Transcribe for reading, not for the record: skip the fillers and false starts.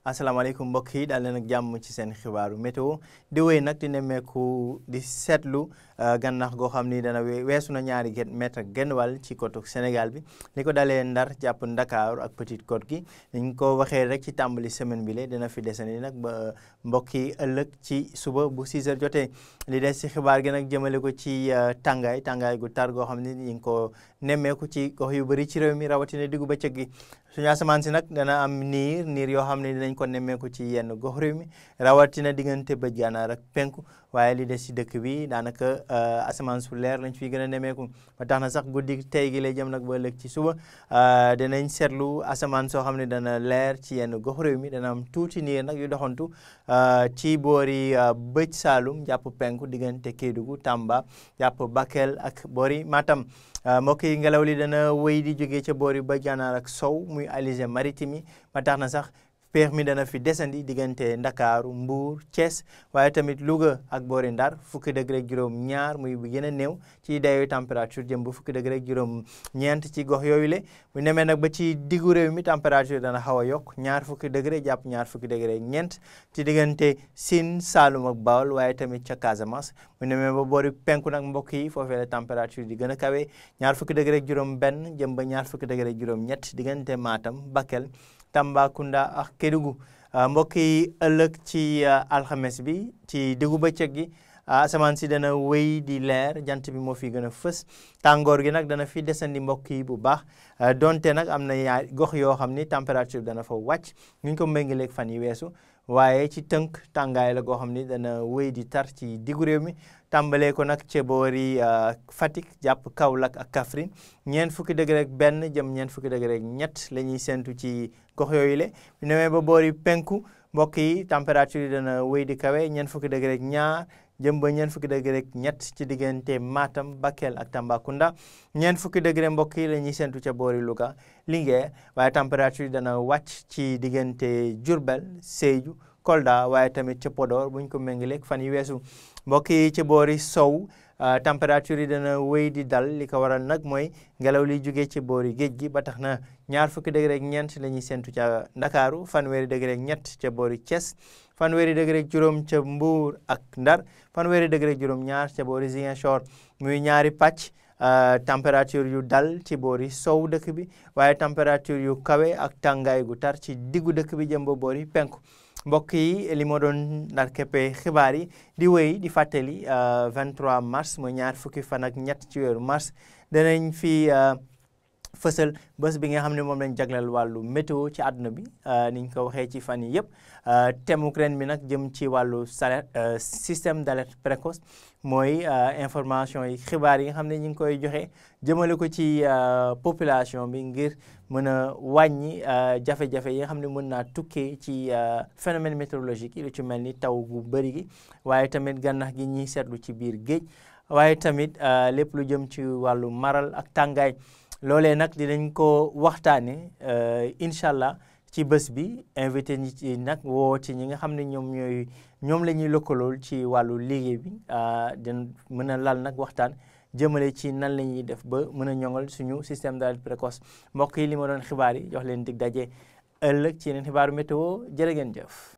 asalaamaaleykum mbokk yi daal leen ak jàmm ci seen xibaaru météo di wéy nag di nemmeeku di seetlu gànnax goo xam ni dana weesu na ñaari mètre ak genn wàll ci côte Sénégal bi li ko dalee Ndar jàpp Ndakaaru ak Petite Côte gi niñ ko waxee rek ci tàmbali semaine bi la dina fi desandi nag ba mbokk yi ëllëg ci suba bu 6 heures jotee li des ci xibaar gi nag jëmale ko ci tàngaay gu tar goo xam ni ñu ngi ko nemmeeku ci gox yu bëri ci réew mi rawatina diggu bëccëg gi suñu asamaan si nag dana am niir yoo xam ne dinañ ko nemmeeku ci yenn gox réew mi rawatina diggante bëj gànnaar ak penku waaye li des ci dëkk bi daanaka asamaan su leer lañ fiy gën a nemmeeku ba tax na sax guddi tey gi lay jëm nag ba ëllëg ci suba dinañ seetlu asamaan soo xam ne dana leer ci yenn gox réew mi dana am tuuti niir nag yu doxantu ci boori bëj Saalum jàpp penku diggante Kédougou Tamba jàpp Bakel ak boori Matam mbokk yi ngelaw li dana wéy di jógee ca boori bëj gànnaar ak sow muy alizé maritime yi ba tax na sax peex mi dana fi desandi diggante Ndakaaru Mbuur Thiès waaye tamit Louga ak boori Ndar fukki degré ak juróom ñaar muy bu gën a néew ci dayoy température jëm ba fukki degré ak juróom ñeent ci gox yooyu le bu nemee nag ba ci diggu réew mi température dana xaw a yokk ñaar fukki degré jàpp ñaar fukki degré ak ñeent ci diggante Sine Saalum ak Bawol waaye tamit ca Casamance bu nemee ba boori penku nag mbokk yi foofee la température di gën a kawe ñaar fukki degré ak juróom benn jëm ba ñaar fukki degré ak juróom ñett diggante Matam Bakel Tambacounda ak Kédougou mbokk yi ëllëg ci alxames bi ci diggu bëccëg gi asamaan si dana wéy di leer jant bi moo fi gën a fës tàngoor gi nag dana fi desandi mbokk yi bu baax donte nag am na yaar gox yoo xam ni température bi dana fa wàcc ñu ko méngaleeg fan yi weesu waaye ci tënk tàngaay la goo xam ni dana wéy di tar ci diggu réew mi tàmbalee ko nag ca boori Fatick jàpp Kaolack ak Kaffrine ñeent fukki degré ak benn jëm ñeent fukki degré ak ñett la ñuy séntu ci gox yooyu le bu demee ba boori penku mbokk yi température yi dana wéy di kawe ñeent fukki degré ak ñaar jëm ba ñeent fukki degré ak ñett ci diggante Matam Bakel ak Tambacounda ñeent fukki degré mbokk yi la ñuy séntu ca boori Louga Linguère waaye température yi dana wàcc ci diggante Diourbel Sédhiou Kolda waaye tamit ca Podor buñ ko méngaleeg fan yi weesu mbokk yi ca boori sow température yi dana wéy di dal li ko waral nag mooy ngelaw li jógee ci boori géej gi ba tax na ñaar fukki degré ak ñeent la ñuy séntu ca Ndakaaru fanweeri degré ak ñett ca boori Thiès fanweeri degré ak juróom ca Mbuur ak Ndar fanweeri degré ak juróom ñaar ca boori Ziguinchor muy ñaari pàcc température yu dal ci boori sow dëkk bi waaye température yu kawe ak tàngaay gu tar ci diggu dëkk bi jëm ba boori penku mbokk yi li ma doon ndar keppe xibaar yi di wéy di fàttali 23 mars mooy ñaar fukki fan ak ñett ci weeru mars danañ fi fësal bés bi nga xam ne moom lañ jagleel wàllu météo ci àdduna bi niñ ko waxee ci fan yi yëpp temuk ren bi nag jëm ci wàllu système d'alerte précoce mooy information yi xibaar yi nga xam ne ñu ngi koy joxe jëmale ko ci population bi ngir mën a wàññi jafe-jafe yi nga xam ne mën naa tukkee ci phénomène météorologique yi lu ci mel ni taw gu bëri gi waaye tamit gànnax gi ñuy seetlu ci biir géej waaye tamit lépp lu jëm ci wàllu maral ak tàngaay loolee nag dinañ ko waxtaane incha allah ci bés bi invité ñi ci nag woo ci ñi nga xam ne ñoom la ñuy lëkkalool ci wàllu liggéey bi dina mën a lal nag waxtaan jëmale ci nan la ñuy def ba mën a ñoŋal suñu système d'alerte précoce mbokk yi li ma doon xibaar yi jox leen dig daje ëllëg ci yeneen xibaaru météo jërë ngeen jëf